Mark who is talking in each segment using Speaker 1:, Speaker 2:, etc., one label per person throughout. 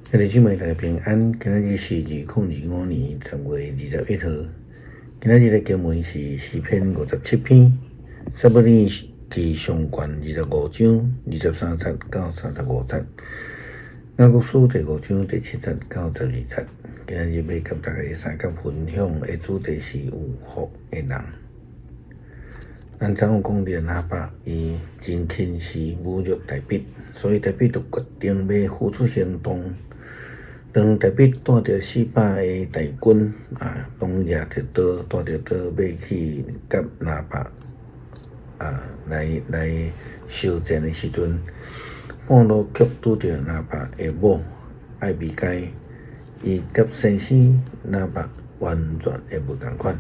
Speaker 1: 兄弟姊妹，大家平安。今仔日是2025年10月21號。今仔日的經文是詩篇57篇，撒母耳記上卷25章23節到35節。雅各書第五章第七節到12節。今仔日欲佮大家相共分享的主題是有福的人。咱昨昏講著拿八，伊真輕視侮辱大衛，所以大衛就決定欲付出行動。當大衛帶著400个大軍啊，攏攑著刀，帶著刀欲去佮拿八啊來相戰的時陣，半路卻拄著拿八的某艾比該，伊佮先生拿八完全的無仝款。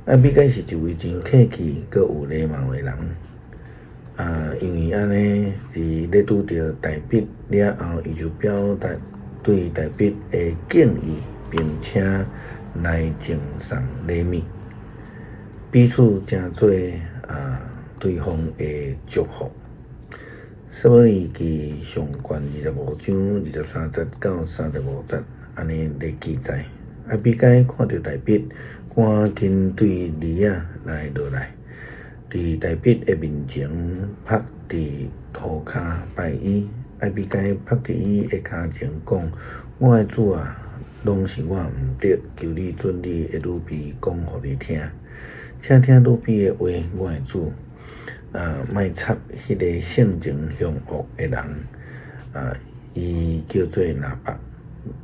Speaker 1: 艾比該是一位真客氣閣有禮貌的人。啊，因為按呢，佇咧拄著大衛了後，伊就表達對大衛的敬意，並且來贈送禮物，彼此成做啊對方的祝福。撒母耳記上卷25章23節到35節，按呢咧記載。艾比該看著大衛，趕緊對犁仔來落來，佇大衛的面前伏佇塗跤拜伊。艾比該伏佇伊的跤前講：我的主啊，攏是我毋對，求你准你的女婢講予你聽。請聽女婢的話，我的主啊，莫插彼个性情兇惡的人啊，伊叫做拿八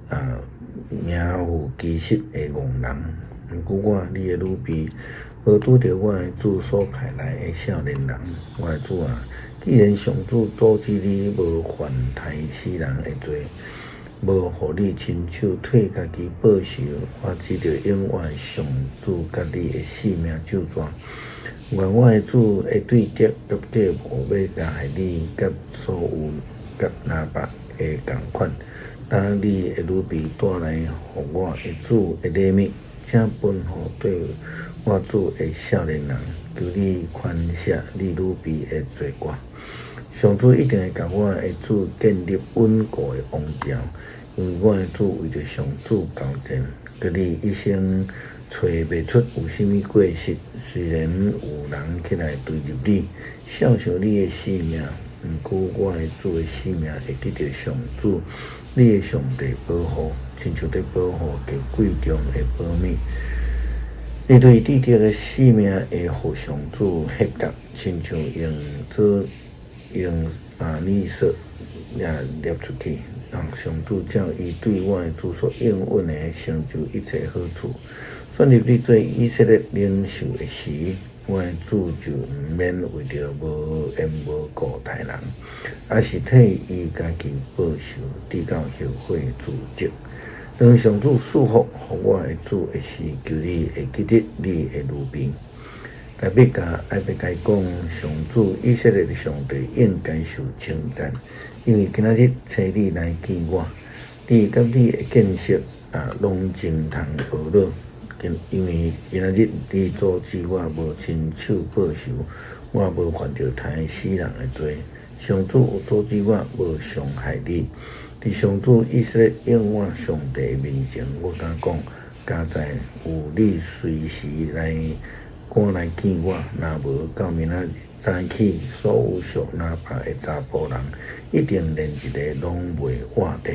Speaker 1: 啊，名副其實的戇人。毋過我，你的女婢，無拄著我的主所派來的少年人。我的主啊，既然上主阻止你無犯刣死人的罪，無予你親手替家己報仇，我只著用我的上主佮你的性命咒詛。願我的主的對策佮計謀欲共害你佮所有佮拿八的仝款。當你的女婢帶來予我的主的禮物，請分予對我主的少年人，求你寬赦你女婢的罪過。上主一定會共我的主建立穩固的王朝，因為我的主為著上主交戰，閣你一生揣袂出有啥物過失。雖然有人起來追入你，肖想你的性命，毋過我的主的性命會得著上主你的上帝保護，親像佇保護極貴重的寶物。你對智德的性命會予上主彼覺，親像用做用啊利色也掠出去，讓上主照伊對我的主所應允的成就一切好處。選立你做以色列領袖的時，我的主就毋免為著無緣無故刣人，抑是替伊家己報仇，直到後悔自責。當上主賜福予我的主的時，求你會記得你的女婢。大衛共艾比該講：上主以色列的上帝應該受稱讚，因為今仔日差你來見我，你佮你的見識啊，攏真通學了。因為今仔日你阻止我無親手報仇，我無犯著刣死人的罪。上主有阻止我無傷害你。佇上主以色列永遠上帝的面前，我敢講，佳哉有你隨時來趕來見我，若無到明仔日早起，所有屬拿八的查埔人，一定連一个攏袂活的。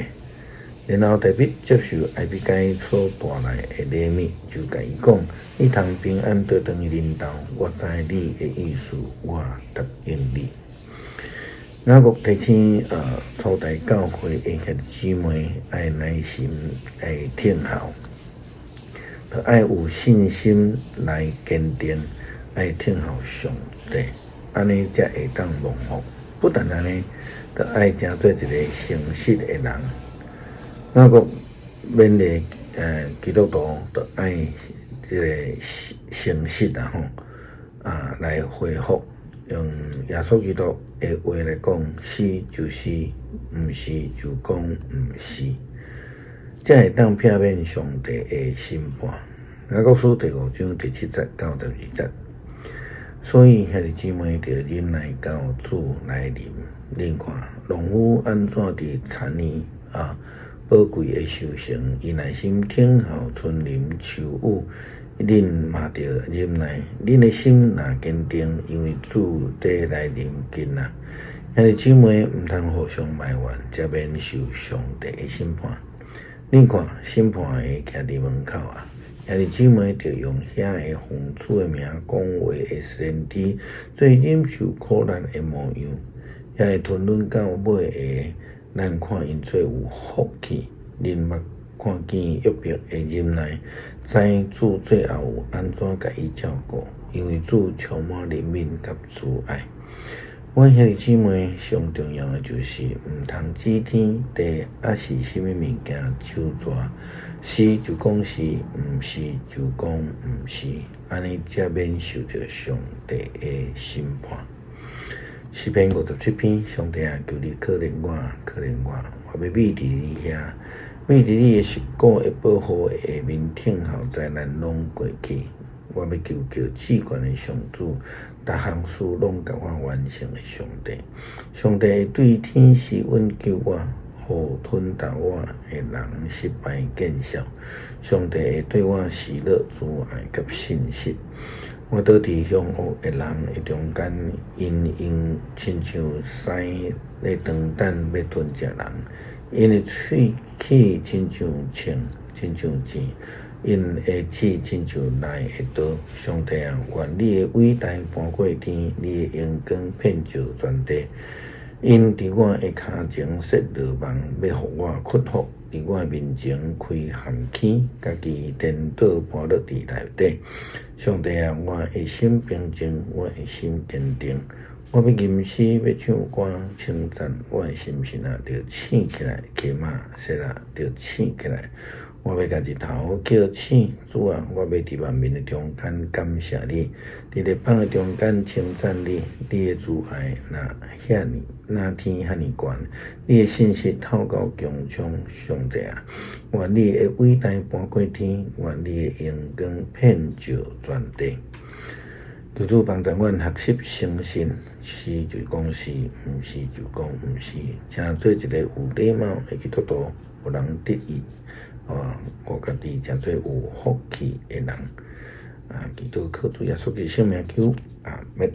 Speaker 1: 然後大衛接受艾比該所帶來的禮物，就共伊講：你通平安倒轉去恁兜，我知你的意思，我答應你。雅各提醒初代教會的兄弟姊妹愛耐心，愛聽候，著愛有信心來堅定，愛聽候上帝，按呢才會當蒙福。不但按呢，著愛成做一个誠實的人。雅各勉勵基督徒，著愛這个誠實啊吼，啊來回覆。用耶穌基督的話來講，是就是，毋是就講毋是，才會當避免上帝的審判。雅各書第五章第七節到12節。所以兄弟姊妹著忍耐到主來臨。恁看，農夫按怎佇田裡啊，寶貴的收成。伊耐心等候春霖秋雨，恁嘛著忍耐，恁的心若堅定，因為主的來臨近啊。兄弟姊妹，毋通互相埋怨，才免受上帝的審判。恁看，審判的徛佇門口啊！兄弟姊妹，著用遐个奉主的名講話的先知，做忍受苦難的模樣。遐个吞忍到尾的，咱看𪜶做有福氣。恁捌看見約伯的忍耐，知主最後有按怎共伊照顧，因為主充滿憐憫佮慈愛。阮兄弟姊妹，上重要的就是毋通指天地，抑是啥物物件咒詛，是就講是，毋是就講毋是，按呢才免受著上帝的審判。詩篇57篇，上帝啊，求你可憐我，可憐我，我欲覕佇你遐，覕佇你的實骨的保護下面，等候災難攏過去。我欲求告至懸的上主，逐項事攏共我完成的上帝。上帝會對天施恩救我，予吞噬我的人失敗見笑。上帝會對我施樂慈愛佮信實。我倒佇兇惡的人的中間，𪜶用親像獅咧長等欲吞食人，𪜶的喙齒親像銃，親像箭。𪜶的舌親像利的刀。上帝啊，願你的偉大搬過天，你的榮光遍照全地。𪜶佇我的跤前設羅網，欲予我屈服；佇我的面前開陷坑，家己顛倒跋落佇內底。上帝啊，我的心平靜，我的心堅定。我欲吟詩，欲唱歌稱讚。我的心神啊，著醒起來，琴仔，瑟拉，著醒起來。我欲共日頭叫醒，主啊，我欲佇萬民的中間感謝你，佇列邦的中間稱讚你。你的慈愛若遐爾，若天遐爾懸，你的信實透到穹蒼。上帝啊，願你的偉大搬過天，願你的榮光遍照全地。求主幫助阮學習誠信，是就講是，毋是就講毋是，成做一个有禮貌的基督徒，予人得意。啊，予家己成做有福氣的人。啊，祈禱靠主耶穌基督聖名求，阿們。